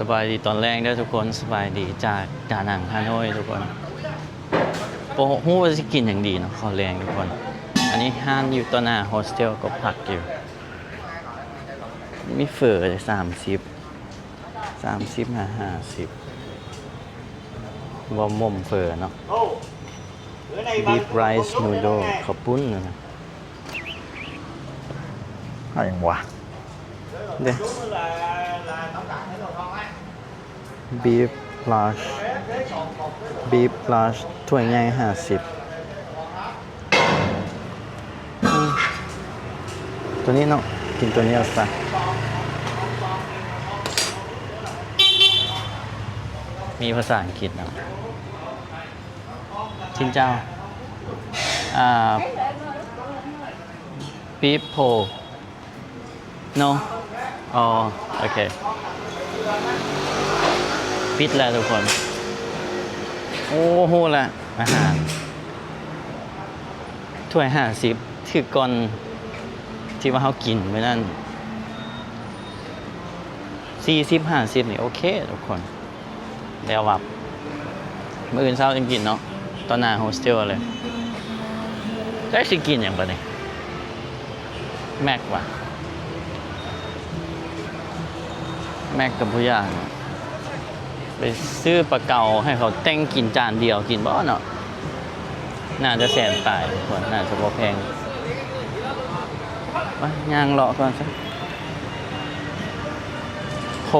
ສະບາຍດີຕອນແລງເດີທຸກຄົນ, ສະບາຍດີຈາກດານັງ ຮາໂນ້ຍທຸກຄົນ. ບໍ່ຮູ້ວ່າຊິກິນຫຍັງດີເນາະ ເຂົ້າແລງທຸກຄົນ. ອັນນີ້ຮ້ານຢູ່ຕໍ່ໜ້າໂຮສເທວກໍພັກຢູ່. ມີເຝີສາມສິບ ສາມສິບຫາຫ້າສິບ ບໍ່ໝົ່ມເຝີເນາະ. Beef rice noodle ເຂົ້າປຸ້ນນະ. ເອົາຫຍັງວະ ເດ້ beef large beef large ຖ້ວຍໃຫຍ່ຫ້າສິບ. ອືມ ຕົວນີ້ເນາະ ກິນຕົວນີ້ເອົາຊະ. ມີພາສາອັງກິດນຳ. ຊິນເຈົ້າ ອາ beef pho no ອໍ ໂອເຄ ປິດແລ້ວທຸກຄົນ. ໂອ້ ຮູ້ລະ ອາຫານ ຖ້ວຍຫ້າສິບ ຖືກກ່ອນທີ່ວ່າເຮົາກິນມື້ນັ້ນ ສີ່ສິບ ຫ້າສິບ ນີ້ໂອເຄທຸກຄົນ. ແລ້ວວ່າ ມື້ອື່ນເຊົ້າຈຶ່ງກິນເນາະ ຕໍ່ໜ້າໂຮສເທວເລີຍ. ຈັກຊິກິນຫຍັງບາດນີ້ ແມັກວ່າ ແມັກກັບຜູ້ຢ່າງເນາະ. ໄປຊື້ປາເກົາໃຫ້ເຂົາແຕ່ງກິນຈານດຽວ ກິນບໍ່ເນາະ. ໜ້າຈະແສນປາຍທຸກຄົນ ໜ້າຈະບໍ່ແພງ. ມາ ຍ່າງເລາະກ່ອນຊະ. ໂຫ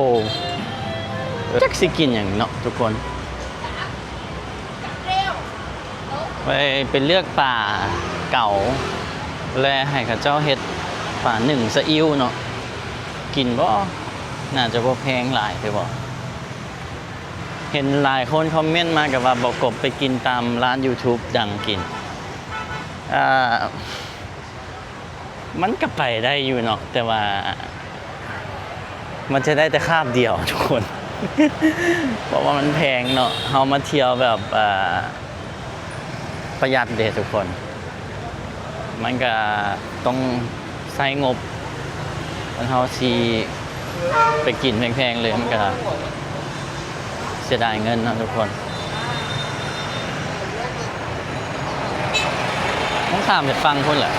ຈັກຊິກິນຫຍັງເນາະທຸກຄົນ. ໄປ ໄປເລືອກປາເກົາ ແລະ ໃຫ້ເຂົາເຈົ້າເຮັດປາໜຶ້ງຊະອິ້ວເນາະ. ກິນບໍ່? ໜ້າຈະບໍ່ແພງຫຼາຍ ຖືບໍ່? ເຫັນຫຼາຍຄົນຄອມເມັນມາກໍວ່າ ບໍ່ກົບໄປກິນຕາມຮ້ານຢູທູບດັງກິນ. ອ່າ ມັນກໍໄປໄດ້ຢູ່ເນາະ ແຕ່ວ່າມັນຈະໄດ້ແຕ່ຄາບດຽວທຸກຄົນ ເພາະວ່າມັນແພງເນາະ. ເຮົາມາທ່ຽວແບບ ອ່າ ປະຢັດເດ້ທຸກຄົນ ມັນກະຕ້ອງໃຊ້ງົບ. ຄັນເຮົາຊິໄປກິນແພງໆເລີຍ ມັນກະເສຍດາຍເງິນເນາະທຸກຄົນ. ຕ້ອງຂ້າມໄປຝັ່ງພຸ້ນແຫຼະ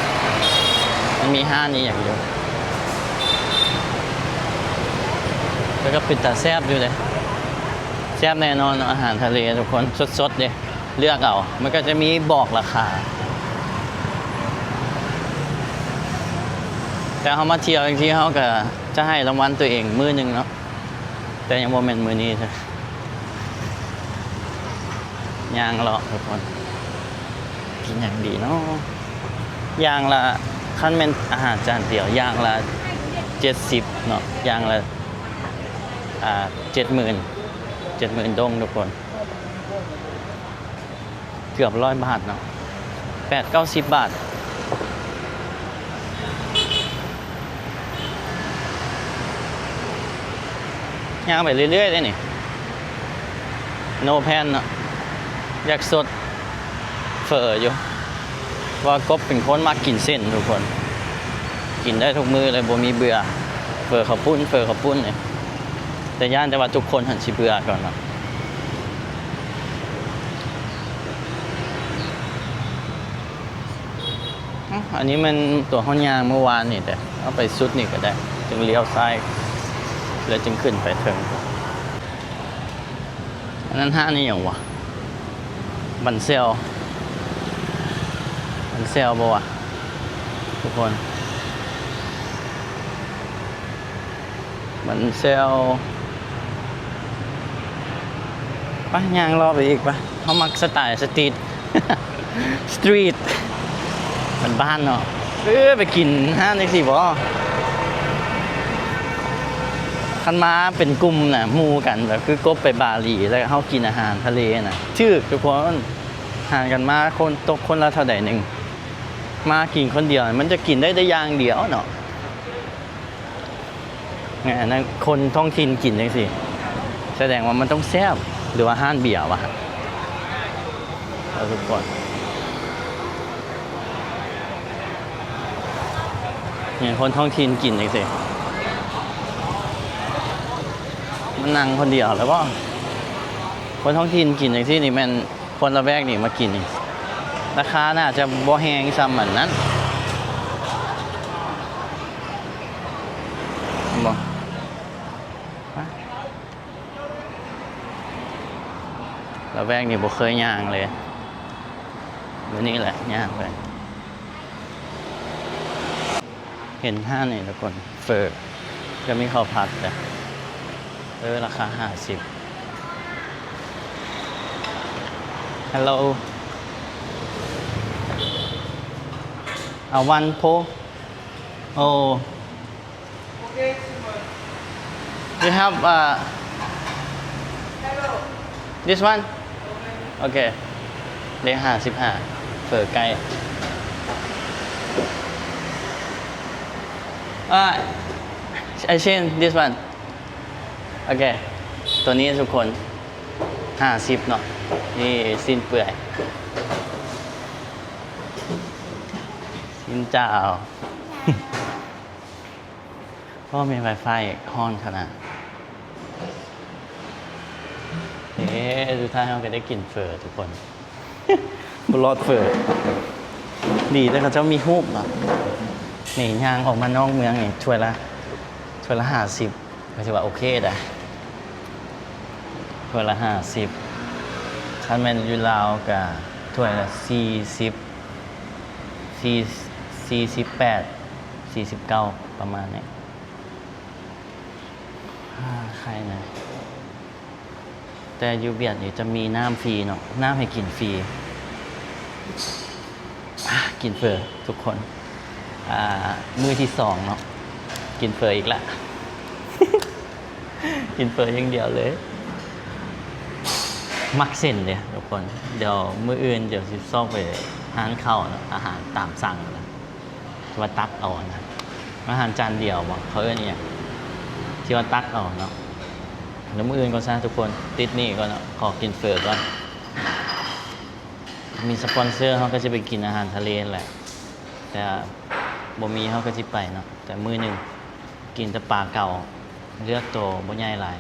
ມັນມີຮ້ານອີ່ຫຍັງຢູ່. ແລ້ວກໍເປັນຕາແຊບຢູ່ເດ້ ແຊບແນ່ນອນເນາະ ອາຫານທະເລທຸກຄົນ ສົດໆເດ້. ເລືອກເອົາ ມັນກໍຈະມີບອກລາຄາ. ແຕ່ເຮົາມາທ່ຽວຈັ່ງຊີ້ ເຮົາກໍຈະໃຫ້ລາງວັນຕົວເອງມື້ໜຶ່ງເນາະ ແຕ່ຍັງບໍ່ແມ່ນມື້ນີ້ເທື່ອ. ຍ່າງເລາະທຸກຄົນ ກິນຫຍັງດີເນາະ? ຢ່າງລະ ຄັນແມ່ນອາຫານຈານດຽວ ຢ່າງລະເຈັດສິບເນາະ ຢ່າງລະ ອ່າ ເຈັດໝື່ນ ເຈັດໝື່ນດົງທຸກຄົນ. ເກືອບຮ້ອຍບາດເນາະ ແປດເກົ້າສິບບາດ. ຍ່າງໄປເລື້ອຍໆເດ້ນີ້ ໂນແພນເນາະ. ຢາກສົດເຝີຢູ່ ເພາະວ່າກົບເປັນຄົນມັກກິນເສັ້ນທຸກຄົນ ກິນໄດ້ທຸກມື້ເລີຍ ບໍ່ມີເບື່ອ. ເຝີເຂົ້າປຸ້ນ ເຝີເຂົ້າປຸ້ນນີ້ ແຕ່ຢ້ານແຕ່ວ່າທຸກຄົນຫັ້ນຊິເບື່ອກ່ອນເນາະ. ອືມ ອັນນີ້ແມ່ນຕົວເຮົາຍ່າງເມື່ອວານນີ້ເດ້ ເຮົາໄປສຸດນີ້ກໍໄດ້ ຈຶ່ງລ້ຽວຊ້າຍ ແລ້ວຈຶ່ງຂຶ້ນໄປເທິງ. ອັນນັ້ນຮ້ານອີ່ຫຍັງວະ? ບັນແຊວ ບັນແຊວບໍ່ວະ ທຸກຄົນ? ບັນແຊວ. ໄປ ຍ່າງເລາະໄປອີກ ໄປ. ເຮົາມັກສະໄຕສະຕຣີດ ສະຕຣີດບ້ານໆເນາະ. ເອີ ໄປກິນຮ້ານຈັ່ງຊີ້ບໍ່? ຄັນມາເປັນກຸ່ມນະ ໝູ່ກັນ ແບບຄືກົບໄປບາຫຼີ ແລ້ວເຮົາກິນອາຫານທະເລນະ ຖືກທຸກຄົນ. ຫານກັນມາຄົນ ຕົກຄົນລະເທົ່າໃດໜຶ່ງ ມາກິນຄົນດຽວ ມັນຈະກິນໄດ້ແຕ່ຢ່າງດຽວເນາະ. ອັນນັ້ນຄົນທ້ອງຖິ່ນກິນຈັ່ງຊີ້ ສະແດງວ່າມັນຕ້ອງແຊບ ຫຼືວ່າຮ້ານເບຍວະ ທຸກຄົນ. ນີ້ຄົນທ້ອງຖິ່ນກິນຈັ່ງຊີ້ ນັ່ງຄົນດຽວແລ້ວບໍ່? ຄົນທ້ອງຖິ່ນກິນຈັ່ງຊີ້ນີ້ ແມ່ນຄົນລະແວກນີ້ມາກິນນີ້ ລາຄາໜ້າຈະບໍ່ແຮງສ່ຳອັນນັ້ນບໍ່? ລະແວກນີ້ບໍ່ເຄີຍຍ່າງເລີຍ ມື້ນີ້ແຫຼະຍ່າງໄປ. ເຫັນຮ້ານນີ້ທຸກຄົນ ເຝີ ກໍມີເຂົ້າຜັດເດ້ ເອີ ລາຄາຫ້າສິບ. Hello, I want po. Oh, you have, uh, this one? Okay, ເລກຫ້າສິບຫ້າ ເຝີໄກ່. Uh, I change this one. Okay, ຕົວນີ້ທຸກຄົນ ຫ້າສິບເນາະ. ນີ້ຊີ້ນເປື່ອຍ ຊີ້ນຈ້າ. ພໍ່ແມ່ Wi-Fi ຮ້ອນຂະໜາດ. ເອີ ສຸດທ້າຍເຮົາກໍໄດ້ກິນເຝີທຸກຄົນ ບໍ່ລອດເຝີ. ດີແຕ່ເຂົາເຈົ້າມີຮູບເນາະ. ນີ້ຍ່າງອອກມານອກເມືອງນີ້ ຖ້ວຍລະ ຖ້ວຍລະຫ້າສິບ ກໍຖືວ່າໂອເຄໄດ໋. ຖ້ວຍລະຫ້າສິບ ຄັນແມ່ນຢູ່ລາວກະຖ້ວຍລະສີ່ສິບ ສີ່ ສີ່ສິບແປດ ສີ່ສິບເກົ້າ ປະມານນີ້. ອາ ໄຄນະ ແຕ່ຢູ່ຫວຽດນີ້ຈະມີນ້ຳຟຣີເນາະ ນ້ຳໃຫ້ກິນຟຣີ. ອາ ກິນເຝີທຸກຄົນ ອາ ມື້ທີສອງເນາະ ກິນເຝີອີກລະ ກິນເຝີຢ່າງດຽວເລີຍ. ມັກເສັ້ນເດ້ທຸກຄົນ. ດຽວມື້ອື່ນດຽວຊິຊອກໄປຮ້ານເຂົ້າເນາະ ອາຫານຕາມສັ່ງນະ ທີ່ວ່າຕັກເອົານະ ອາຫານຈານດຽວບໍ ເຂົາເອີ້ນອີ່ຫຍັງ ທີ່ວ່າຕັກເອົາເນາະ. ແລ້ວມື້ອື່ນກ່ອນຊະທຸກຄົນ ຕິດນີ້ກ່ອນເນາະ ຂໍກິນເຝີກ່ອນ. ມີສະປອນເຊີເຮົາກໍຊິໄປກິນອາຫານທະເລຫັ້ນແຫຼະ ແຕ່ບໍ່ມີເຮົາກໍຊິໄປເນາະ. ແຕ່ມື້ໜຶ່ງກິນແຕ່ປາເກົ່າ ເລືອກໂຕບໍ່ໃຫຍ່ຫຼາຍ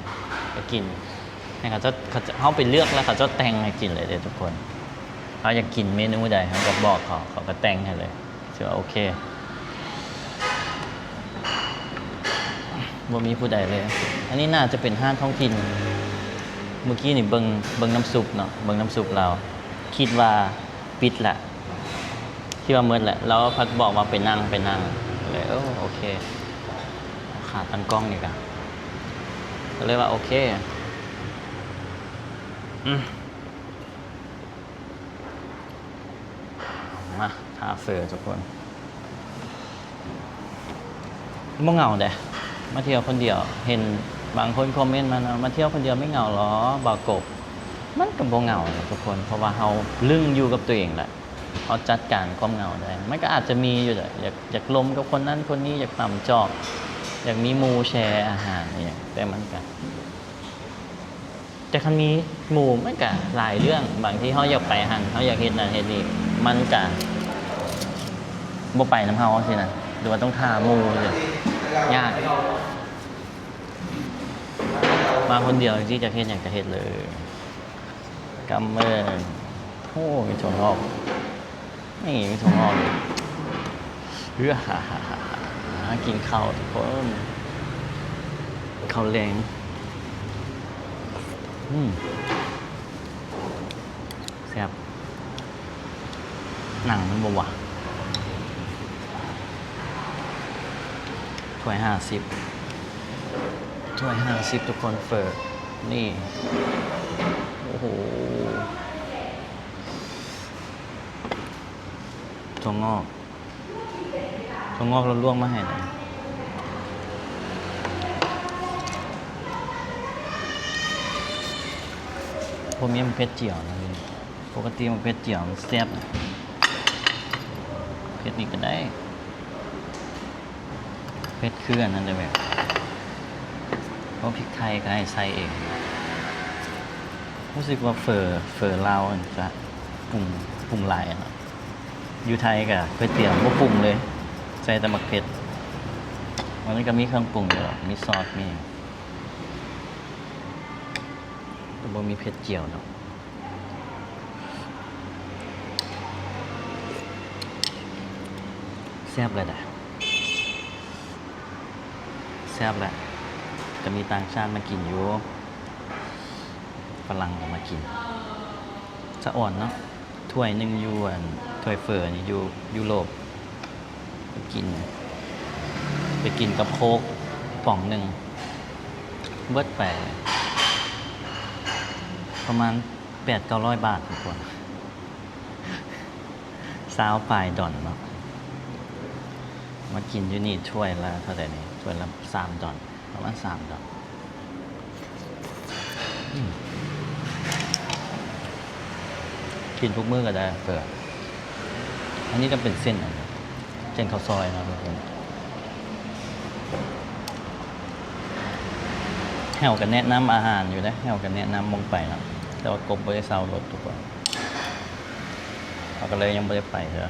ກໍກິນ ໃຫ້ເຂົາເຈົ້າ ເຂົາເຈົ້າ ເຮົາໄປເລືອກແລ້ວເຂົາເຈົ້າແຕ່ງໃຫ້ກິນເລີຍເດ້ທຸກຄົນ. ເຮົາຢາກກິນເມນູໃດເຮົາກໍບອກເຂົາ ເຂົາກໍແຕ່ງໃຫ້ເລີຍ ຖືວ່າໂອເຄ ບໍ່ມີຜູ້ໃດເລີຍ. ອັນນີ້ໜ້າຈະເປັນຮ້ານທ້ອງຖິ່ນ. ມື້ກີ້ນີ້ເບິ່ງ ເບິ່ງນ້ຳຊຸບເນາະ ເບິ່ງນ້ຳຊຸບລາວ ຄິດວ່າປິດລະ ຄິດວ່າໝົດແຫຼະ ລາວພັດບອກວ່າໄປນັ່ງ ໄປນັ່ງ ເລີຍ ໂອ ໂອເຄ ຂາຕັ້ງກ້ອງນີ້ກະ ກໍເລີຍວ່າໂອເຄ ອືມ ມາ ຖ້າເຝີທຸກຄົນ. ບໍ່ເຫງົາເດ້ ມາທ່ຽວຄົນດຽວ. ເຫັນບາງຄົນຄອມເມັນມາເນາະ ມາທ່ຽວຄົນດຽວໄມ່ເຫງົາເຫຼືອ ບ່າວກົບ? ມັນກໍບໍ່ເຫງົາເດ້ທຸກຄົນ ເພາະວ່າເຮົາລຶ້ງຢູ່ກັບຕົວເອງແຫຼະ ເຮົາຈັດການຄວາມເຫງົາໄດ້. ມັນກໍອາດຈະມີຢູ່ແຫຼະ ຢາກ ຢາກລົມກັບຄົນນັ້ນຄົນນີ້ ຢາກຕຳຈອກ ຢາກມີໝູ່ແຊອາຫານອີ່ຫຍັງ ແຕ່ມັນກໍ ແຕ່ຄັນມີໝູ່ມັນກະຫຼາຍເລື່ອງ ບາງທີເຮົາຢາກໄປຫັ້ນ ເຮົາຢາກເຮັດນັ້ນເຮັດນີ້ ມັນກະບໍ່ໄປນຳເຮົາຊີ້ນະ ຫຼືວ່າຕ້ອງຖ້າໝູ່ ຍາກ. ມາຄົນດຽວຈັ່ງຊີ້ ຢາກເຮັດຫຍັງກະເຮັດເລີຍ ກຳເມີນ. ໂອ້ ມີຖົ່ວງອກ. ນີ້ມີຖົ່ວງອກອີກ. ເອີ ຫາ ຫາ ຫາ ຫາ ຫາກິນເຂົ້າທຸກຄົນ ເຂົ້າແລງ. ອືມ ແຊບ. ໜັງມັນບໍ່ຫວານ. ຖ້ວຍຫ້າສິບ ຖ້ວຍຫ້າສິບທຸກຄົນ. ເຝີ ນີ້ ໂອ້ໂຫ. ຖົ່ວງອກ ຖົ່ວງອກລາວລວກມາໃຫ້ນະ. ບໍ່ມີໝາກເຜັດຈຽວນະ. ປົກກະຕິໝາກເຜັດຈຽວມັນແຊບນະ. ເຜັດນີ້ກໍໄດ້. ເຜັດຄືອັນນັ້ນເດ້ແບບ ເພາະພິກໄທກໍໃຫ້ໃສ່ເອງ. ຮູ້ສຶກວ່າເຝີ ເຝີລາວຫັ້ນຈະປຸງ ປຸງຫຼາຍເນາະ. ຢູ່ໄທກໍກ໋ວຍຕຽວບໍ່ປຸງເລີຍ ໃສ່ແຕ່ໝາກເຜັດ. ມັນກໍມີເຄື່ອງປຸງຢູ່ດອກ ມີຊອດ ມີຫຍັງ. ບໍ່ມີເຜັດຈຽວເນາະ. ແຊບເລີຍນະ ແຊບແຫຼະ. ກະມີຕ່າງຊາດມາກິນຢູ່ ຝຣັ່ງກະມາກິນ ສະອອນເນາະ. ຖ້ວຍໜຶ່ງຢູ່ ອັນ ຖ້ວຍເຝີນີ້ຢູ່ຢູໂຣບ ໄປກິນ ໄປກິນກັບໂຄກປ໋ອງໜຶ່ງ ເບິດໄປປະມານແປດເກົ້າຮ້ອຍບາດທຸກຄົນ ຊາວປາຍດອນເນາະ. ມາກິນຢູ່ນີ້ຖ້ວຍລະເທົ່າໃດນີ້? ຖ້ວຍລະສາມດອນ ປະມານສາມດອນ. ອືມ ກິນທຸກມື້ກະໄດ້ເຝີ. ອັນນີ້ກະເປັນເສັ້ນ ອັນ ເສັ້ນເຂົ້າຊອຍເນາະທຸກຄົນ. ເຮົາກະແນະນຳອາຫານຢູ່ເດ້ ເຮົາກະແນະນຳໝ່ອງໄປເນາະ ແຕ່ວ່າກົບບໍ່ໄດ້ເຊົ່າລົດທຸກຄົນ ເຮົາກະເລີຍຍັງບໍ່ໄດ້ໄປເທື່ອ.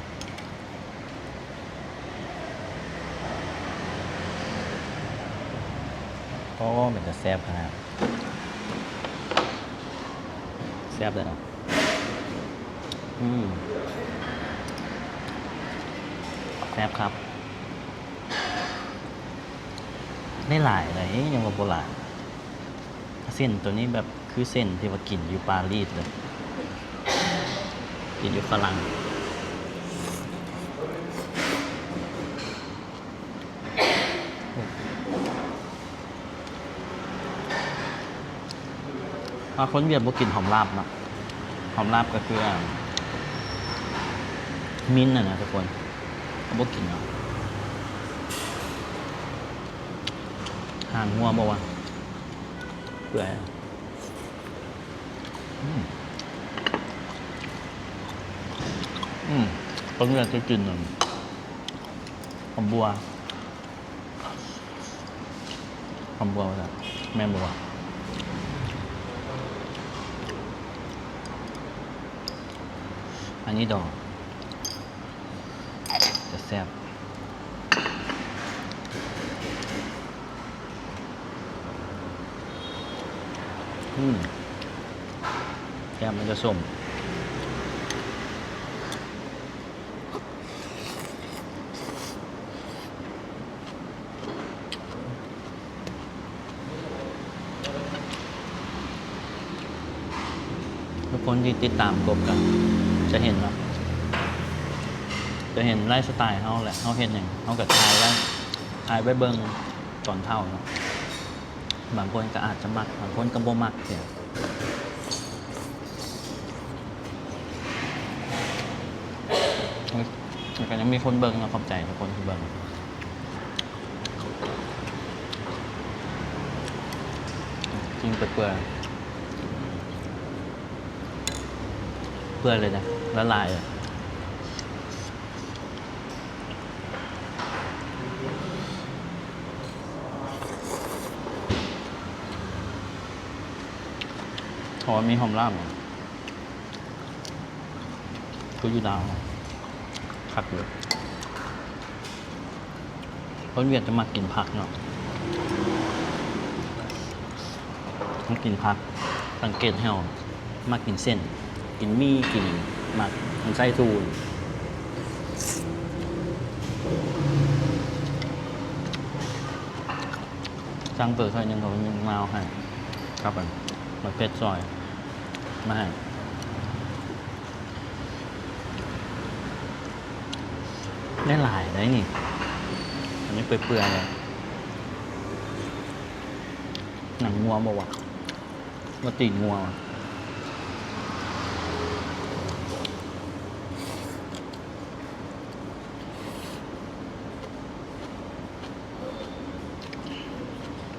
ໂອ້ ເປັນຕາແຊບຂະໜາດ ແຊບເລີຍເນາະ. ອືມ ແຊບຄັກ ໄດ້ຫຼາຍເລີຍ ຍັງວ່າບໍ່ຫຼາຍ. ເສັ້ນໂຕນີ້ແບບຄືເສັ້ນທີ່ວ່າກິນຢູ່ປາຣີສເລີຍ ກິນຢູ່ຝຣັ່ງ. ຖ້າຄົນຫວຽດບໍ່ກິນຫອມລາບເນາະ ຫອມລາບກະຄື ອັນ ມິນນະນະທຸກຄົນ ເຂົາບໍ່ກິນເນາະ. ຫາງົວບໍ່ວະ ເປື່ອຍ. ອືມ ອືມ ຄົນຫວຽດຈະກິນ ອັນ ຫອມບົວ ຫອມບົວວ່າຊັ້ນ ແມ່ນບໍ່ວະ? ອັນນີ້ດອງ ຈະແຊບ. ອືມ ແກ້ມມັນຈະສົ້ມ. ທຸກຄົນທີ່ຕິດຕາມກົບກະຈະເຫັນເນາະ ຈະເຫັນໄລຟ໌ສະໄຕເຮົາແຫຼະ ເຮົາເຮັດຫຍັງເຮົາກະຖ່າຍໄວ້ ຖ່າຍໄວ້ເບິ່ງຕອນເຖົ້າເນາະ. ບາງຄົນກະອາດຈະມັກ ບາງຄົນກະບໍ່ມັກເທື່ອ. ແລ້ວກະຍັງມີຄົນເບິ່ງເນາະ ຂອບໃຈທຸກຄົນທີ່ເບິ່ງ. ກິນເປື່ອຍໆ ເປື່ອຍເລີຍນະ ລະລາຍເລີຍ. ເພາະວ່າມີຫອມລາບ ຄືຢູ່ລາວ ຄັກເລີຍ. ຄົນຫວຽດຈະມັກກິນຜັກເນາະ ມັກກິນຜັກ ສັງເກດໃຫ້ອອກ ມັກກິນເສັ້ນ ກິນໝີ່ ກິນ ມັກ ມັນໃສ່ທູ່ ສັ່ງເປີດຊອຍໜຶ່ງ ເຂົາມີມະນາວໃຫ້ ກັບອັນໝາກເຜັດຊອຍມາໃຫ້. ໄດ້ຫຼາຍໄດ໋ນີ້ ອັນນີ້ເປື່ອຍໆ ເລີຍ. ໜັງງົວບໍ່ວະ ວ່າຕີນງົວວະ?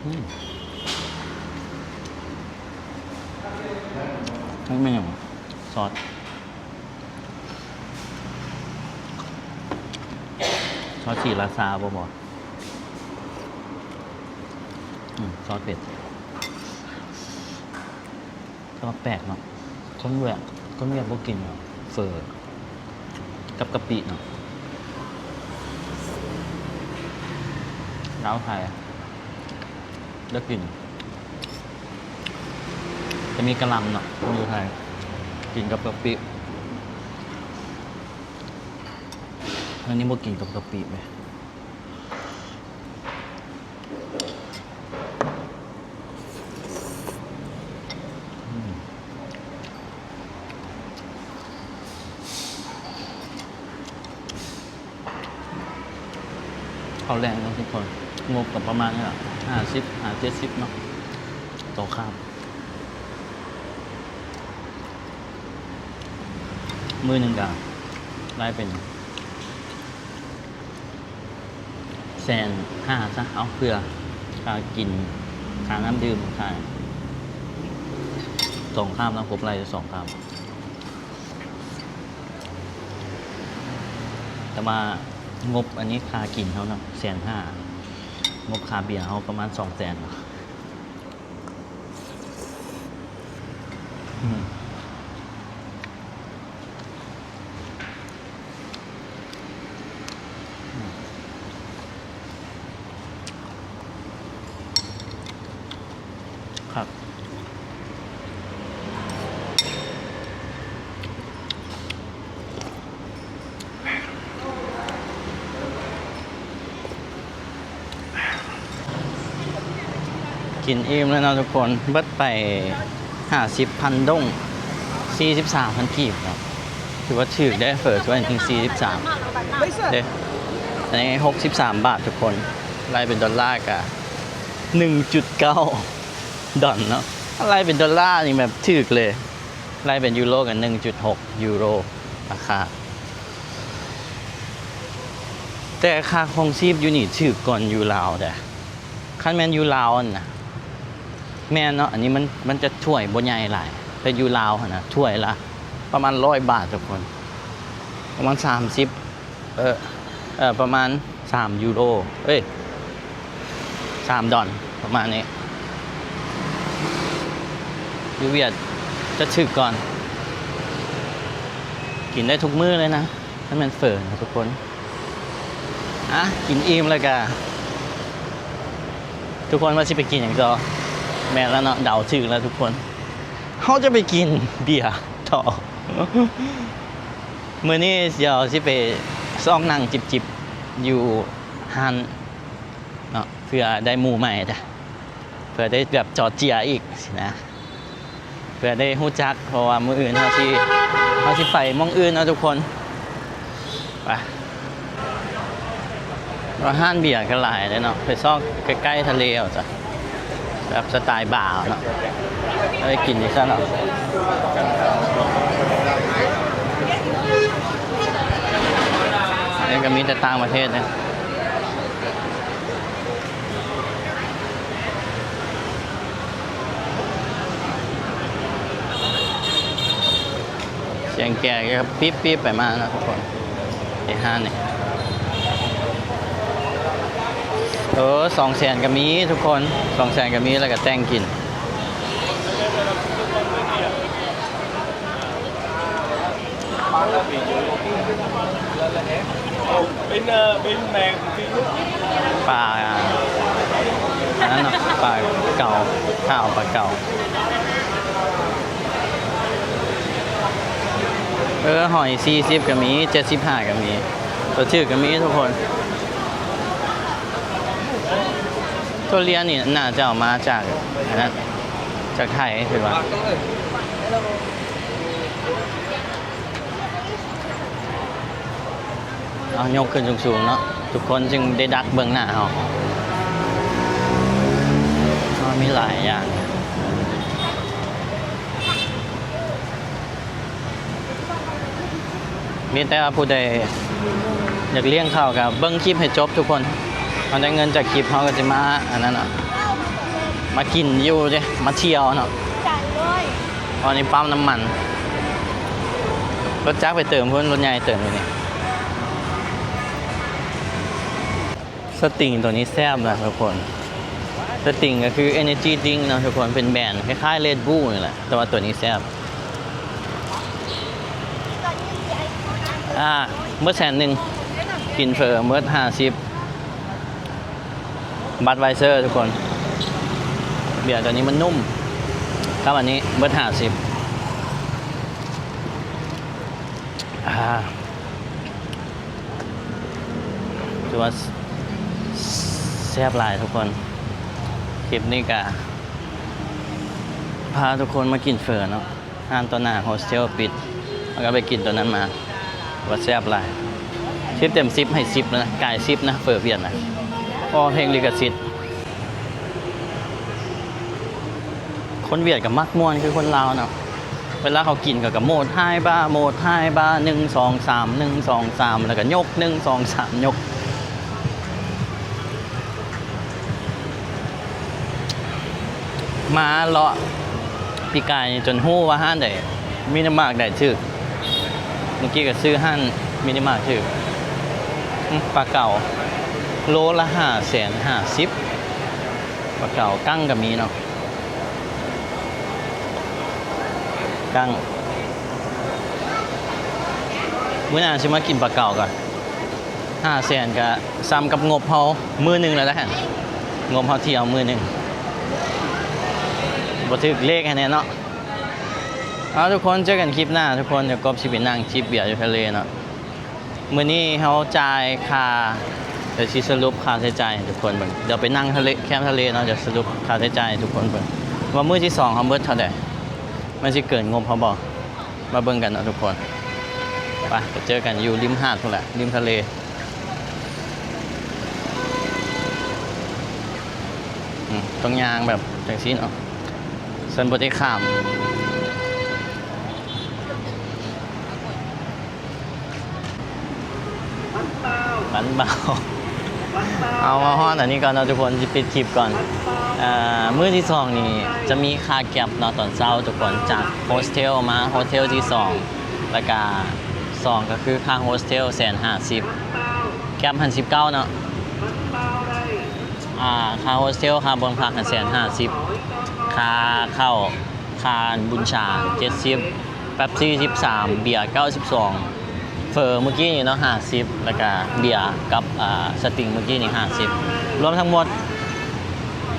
ອືມ ມັນແມ່ນຫຍັງ? ຊອດ ຊອດສີລາຊາບໍ່ບໍ? ອືມ ຊອດເຜັດ. ແຕ່ວ່າແປກເນາະ ຄົນຫວຽດ ຄົນຫວຽດບໍ່ກິນເຝີກັບກະປິເນາະ ລາວໄທໄດ້ກິນ ເປັ ມີກະຫຼ່ຳເນາະ ຢູ່ໄທ ກິນກັບກະປິ ອັນນີ້ບໍ່ກິນກັບກະປິເດ້. ເຂົ້າແລງເນາະທຸກຄົນ ງົບກໍປະມານນີ້ລະ ຫ້າສິບຫາເຈັດສິບເນາະ ຕໍ່ຄາບ. ມື້ໜຶ່ງກໍໄດ້ເປັນແສນຫ້າຊະ ເອົາ ເພື່ອຄ່າກິນ ຄ່ານ້ຳດື່ມ ຄ່າສອງຄາບເນາະ ຄົບໄລ່ສອງຄາບ. ແຕ່ວ່າງົບອັນນີ້ຄ່າກິນເຮົາເນາະ ແສນຫ້າ ງົບຄ່າເບຍເຮົາປະມານສອງແສນເນາະ. ຄັກ. ກິນອີ່ມແລ້ວເນາະທຸກຄົນ ເບິດໄປຫ້າສິບພັນດົງ ສີ່ສິບສາມພັນກີບເນາະ ຖືວ່າຖືກເດ້ ເຝີຖ້ວຍໜຶ່ງສີ່ສິບສາມເດ້. ອັນນີ້ຫົກສິບສາມບາດທຸກຄົນ ໄລ່ເປັນໂດລາກະໜຶ່ງຈຸດເກົ້າດອນເນາະ ໄລ່ເປັນໂດລານີ້ແບບຖືກເລີຍ ໄລ່ເປັນຢູໂຣກະໜຶ່ງຈຸດຫົກຢູໂຣ ລາຄາ ແຕ່ຄ່າຄອງຊີບຢູ່ນີ້ຖືກກ່ອນຢູ່ລາວເດ້. ຄັນແມ່ນຢູ່ລາວຫັ້ນນະ ແມ່ນເນາະ ອັນນີ້ມັນ ມັນຈະຖ້ວຍບໍ່ໃຫຍ່ຫຼາຍ ແຕ່ຢູ່ລາວຫັ້ນນະ ຖ້ວຍລະປະມານຮ້ອຍບາດທຸກຄົນ ປະມານສາມສິບ ເອີ ເອີ ປະມານສາມຢູໂຣ ເອີຍ ສາມດອນ ປະມານນີ້. ຢູ່ຫວຽດຈະຖືກກ່ອນ ກິນໄດ້ທຸກມື້ເລີຍນະ ຄັນແມ່ນເຝີນະທຸກຄົນ. ອ່ະ ກິນອີ່ມແລ້ວກະ ທຸກຄົນວ່າຊິໄປກິນຫຍັງຕໍ່? ແມ່ນແລ້ວເນາະ ເດົາຖືກແລ້ວທຸກຄົນ ເຮົາຈະໄປກິນເບຍຕໍ່. ມື້ນີ້ດຽວຊິໄປຊອກນັ່ງຈິບໆຢູ່ຮ້ານເນາະ ເພື່ອໄດ້ໝູ່ໃໝ່ເດ້ ເພື່ອໄດ້ແບບຈໍເຈຍອີກຊີ້ນະ ເພື່ອໄດ້ຮູ້ຈັກ ເພາະວ່າມື້ອື່ນເຮົາຊິ ເຮົາຊິໄປໝ່ອງອື່ນເນາະທຸກຄົນ. ໄປ ວ່າຮ້ານເບຍກໍຫຼາຍເດ້ເນາະ ໄປຊອກໃກ້ໆທະເລເອົາຊະ ແບບສະໄຕບາເນາະ ໄດ້ກິນຢູ່ຊັ້ນເນາະ. ນີ້ກໍມີແຕ່ຕ່າງປະເທດເດ້. ສຽງແກກໍປິບໆໄປມາເນາະທຸກຄົນ ທີ່ຮ້ານນີ້. ເອີ ສອງແສນກໍມີທຸກຄົນ ສອງແສນກໍມີ ແລ້ວກໍແຕ່ງກິນ. ປາອັນນັ້ນເນາະ ປາເກົ່າ ຂາວປາເກົ່າ. ເອີ ຮ້ອຍສີ່ສິບກໍມີ ເຈັດສິບຫ້າກໍມີ ຕົວຖືກກໍມີທຸກຄົນ. ທຸລຽນນີ້ໜ້າຈະເອົາມາຈາກອັນນັ້ນ ຈາກໄທຄືວ່າ. ເອົາຍົກຂຶ້ນສູງໆເນາະ ທຸກຄົນຈຶ່ງໄດ້ດັກເບິ່ງໜ້າເຮົາ. ເຮົາມີຫຼາຍຢ່າງ. ມີແຕ່ວ່າຜູ້ໃດຢາກລ້ຽງເຂົ້າກໍເບິ່ງຄລິບໃຫ້ຈົບທຸກຄົນ. ເຮົາໄດ້ເງິນຈາກຄລິບ ເຮົາກໍຊິມາອັນນັ້ນເນາະ ມາກິນຢູ່ເດ້ ມາທ່ຽວເນາະ. ອັນນີ້ປ້ຳນ້ຳມັນ ລົດຈັກໄປເຕີມພຸ້ນ ລົດໃຫຍ່ເຕີມຢູ່ນີ້. ສະຕິງຕົວນີ້ແຊບນະທຸກຄົນ. ສະຕິງກໍຄື Energy Drink ເນາະທຸກຄົນ ເປັນແບຣນຄ້າຍໆ Red Bull ນີ້ແຫຼະ ແຕ່ວ່າຕົວນີ້ແຊບ. ອ່າ ໝົດແສນໜຶ່ງ ກິນເຝີໝົດຫ້າສິບ. Budweiser ທຸກຄົນ ເບຍຕົວນີ້ມັນນຸ້ມ ກັບອັນນີ້ເບິດຫ້າສິບ ອ່າ ຖືວ່າແຊບຫຼາຍທຸກຄົນ. ຄລິບນີ້ກະພາທຸກຄົນມາກິນເຝີເນາະ. ຮ້ານຕໍ່ໜ້າໂຮສເທວປິດ ເຮົາກໍໄປກິນຕົວນັ້ນມາ ວ່າແຊບຫຼາຍ. ສິບເຕັມສິບ ໃຫ້ສິບນະ ກາຍສິບນະ ເຝີຫວຽດນະ ເພາະເພງລິຂະສິດ. ຄົນຫວຽດກໍມັກມ່ວນຄືຄົນລາວເນາະ ເວລາເຂົາກິນເຂົາກໍໂມດໄຮບາ ໂມດໄຮບາ ໜຶ່ງ ສອງ ສາມ ໜຶ່ງ ສອງ ສາມ ແລ້ວກໍຍົກ ໜຶ່ງ ສອງ ສາມ ຍົກ. ມາເລາະປີກາຍນີ້ຈົນຮູ້ວ່າຮ້ານໃດມິນິມາກໃດຖືກ. ມື້ກີ້ກໍຊື້ຮ້ານມິນິມາກຖືກ. ອືມ ປາເກົາໂລລະຫ້າແສນຫ້າສິບ ປາເກົາ ກັ້ງກໍມີເນາະ ກັ້ງ. ມື້ໜ້າຊິມາກິນປາເກົາກ່ອນ. ຫ້າແສນກະສ່ຳກັບງົບເຮົາມື້ໜຶ່ງແລ້ວແຫຼະ ງົບເຮົາທ່ຽວມື້ໜຶ່ງ. ບໍ່ຖືກເລກໃຫ້ແນ່ເນາະ. ເອົາ ທຸກຄົນ ເຈີກັນຄລິບໜ້າທຸກຄົນ. ດຽວກົບຊິໄປນັ່ງຈິບເບຍຢູ່ທະເລເນາະ. ມື້ນີ້ເຮົາຈ່າຍຄ່າ ດຽວຊິສະຫຼຸບຄ່າໃຊ້ຈ່າຍໃຫ້ທຸກຄົນເບິ່ງ. ດຽວໄປນັ່ງທະເລ ແຄມທະເລເນາະ ດຽວສະຫຼຸບຄ່າໃຊ້ຈ່າຍໃຫ້ທຸກຄົນເບິ່ງ ວ່າມື້ທີສອງເຮົາເບິດເທົ່າໃດ ມັນຊິເກີນງົບເຮົາບໍ່. ມາເບິ່ງກັນເນາະທຸກຄົນ. ໄປ ໄປເຈີກັນຢູ່ລິມຫາດພຸ້ນແຫຼະ ລິມທະເລ. ອືມ ຕ້ອງຍ່າງແບບຈັ່ງຊີ້ເນາະ ຊັ້ນບໍ່ໄດ້ຂ້າມ. ບ້ານບ່າວ ເອົາ ມາຮອດອັນນີ້ກ່ອນເນາະທຸກຄົນ ຊິປິດຄລິບກ່ອນ. ເອີ ມື້ທີສອງນີ້ຈະມີຄ່າແກັບເນາະ ຕອນເຊົ້າທຸກຄົນ ຈາກໂຮສເທວມາໂຮສເທວທີສອງ ແລ້ວກະສອງກໍຄືຄ່າໂຮສເທວແສນຫ້າສິບ ແກັບຫັ້ນສິບເກົ້າເນາະ. ອ່າ ຄ່າໂຮສເທວ ຄ່າບ່ອນພັກຫັ້ນແສນຫ້າສິບ ຄ່າເຂົ້າ ຄ່າບຸນຊາເຈັດສິບ ເປັບຊີສິບສາມ ເບຍເກົ້າສິບສອງ ເຝີມື້ກີ້ນີ້ເນາະຫ້າສິບ ແລ້ວກະເບຍກັບ ອ່າ ສະຕິງມື້ກີ້ນີ້ຫ້າສິບ ລວມທັງໝົດ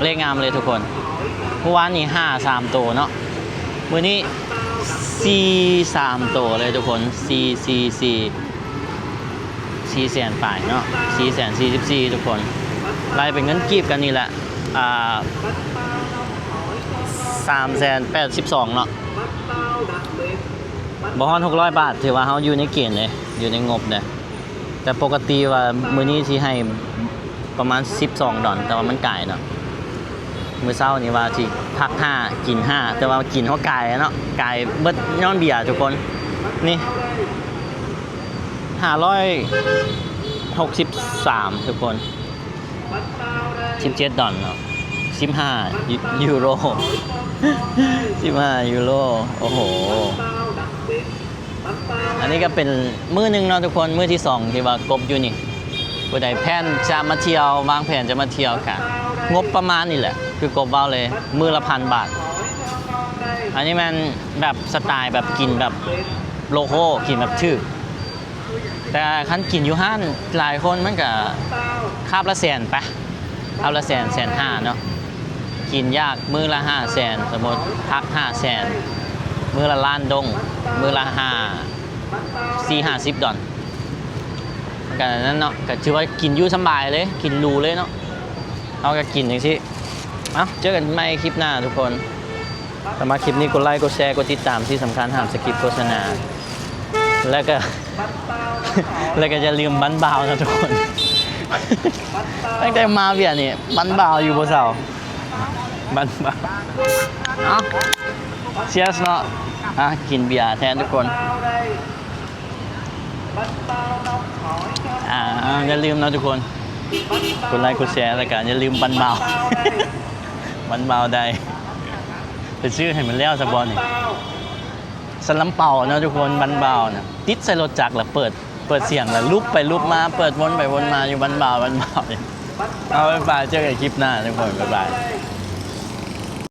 ເລກງາມເລີຍທຸກຄົນ. ມື້ວານນີ້ຫ້າສາມໂຕເນາະ ມື້ນີ້ສີ່ສາມໂຕເລີຍທຸກຄົນ ສີ່ສີ່ສີ່ ສີ່ແສນປາຍເນາະ ສີ່ແສນສີ່ສິບສີ່ ທຸກຄົນ. ໄລ່ເປັນເງິນກີບກັນນີ້ແຫຼະ ອ່າ ສາມແສນແປດສິບສອງເນາະ ບໍ່ຮອດຫົກຮ້ອຍບາດ ຖືວ່າເຮົາຢູ່ໃນເກນເດ້ ຢູ່ໃນງົບເດ້. ແຕ່ປົກກະຕິວ່າມື້ນີ້ຊິໃຫ້ປະມານສິບສອງດອນ ແຕ່ວ່າມັນກາຍເນາະ. ມື້ເຊົ້ານີ້ວ່າຊິພັກຫ້າ ກິນຫ້າ ແຕ່ວ່າກິນເຮົາກາຍເນາະ ກາຍເບິດຍ້ອນເບຍທຸກຄົນ. ນີ້ ຫ້າຮ້ອຍຫົກສິບສາມ ທຸກຄົນ. ສິບເຈັດດອນເນາະ ສິບຫ້າຢູໂຣ ສິບຫ້າຢູໂຣ. ໂອ້ໂຫ ອັນນີ້ກໍເປັນມື້ໜຶ່ງເນາະທຸກຄົນ ມື້ທີສອງທີ່ວ່າກົບຢູ່ນີ້. ຜູ້ໃດແພນຈະມາທ່ຽວ ວາງແຜນຈະມາທ່ຽວກະງົບປະມານນີ້ແຫຼະ ຄືກົບເວົ້າເລີຍ ມື້ລະພັນບາດ. ອັນນີ້ແມ່ນແບບສະໄຕແບບກິນແບບໂລໂກ້ ກິນແບບຖືກ. ແຕ່ຄັນກິນຢູ່ຮ້ານຫຼາຍຄົນມັນກະຄາບລະແສນໄປ ຄາບລະແສນ ແສນຫ້າເນາະ. ກິນຢາກມື້ລະຫ້າແສນ ສົມມຸດພັກຫ້າແສນ ມື້ລະລ້ານດົງ ມື້ລະຫ້າ ສີ່ຫ້າສິບດອນ. ມັນກະນັ້ນເນາະ ກະຖືວ່າກິນຢູ່ສຳບາຍເລີຍ ກິນຫຼູເລີຍເນາະ. ເຮົາກະກິນຈັ່ງຊີ້. ເອົ້າ ເຈີກັນໃໝ່ຄລິບໜ້າທຸກຄົນ. ສຳລັບຄລິບນີ້ກົດໄລ ກົດແຊ ກົດຕິດຕາມ ທີ່ສຳຄັນຫ້າມສະກິບໂຄສະນາ ແລ້ວກະ ແລ້ວກະຢ່າລືມບັ້ນບ່າວນະທຸກຄົນ. ຕັ້ງແຕ່ມາຫວຽດນີ້ບັ້ນບ່າວຢູ່ບໍ່ເຊົາ ບັ້ນບ່າວ. ເອົ້າ ເຊຍສເນາະ ອ່ະ ກິນເບຍແທນທຸກຄົນ. ອ່າ ຢ່າລືມເນາະທຸກຄົນ ກົດໄລ ກົດແຊ ແລ້ວກະຢ່າລືມບັ້ນບ່າວ ບັ້ນບ່າວໄດ້ ໄປຊື້ໃຫ້ມັນແລ້ວຊະບໍ່ນີ້. ຊາລຳເປົາເນາະທຸກຄົນ ບັ້ນບ່າວນະ ຕິດໃສ່ລົດຈັກ ແລ້ວເປີດ ເປີດສຽງ ແລ້ວລູບໄປລູບມາ ເປີດວົນໄປວົນມາຢູ່ບັ້ນບ່າວ ບັ້ນບ່າວ. ເອົາ ບາຍບາຍ ເຈີກັນຄລິບໜ້າທຸກຄົນ ບາຍບາຍ.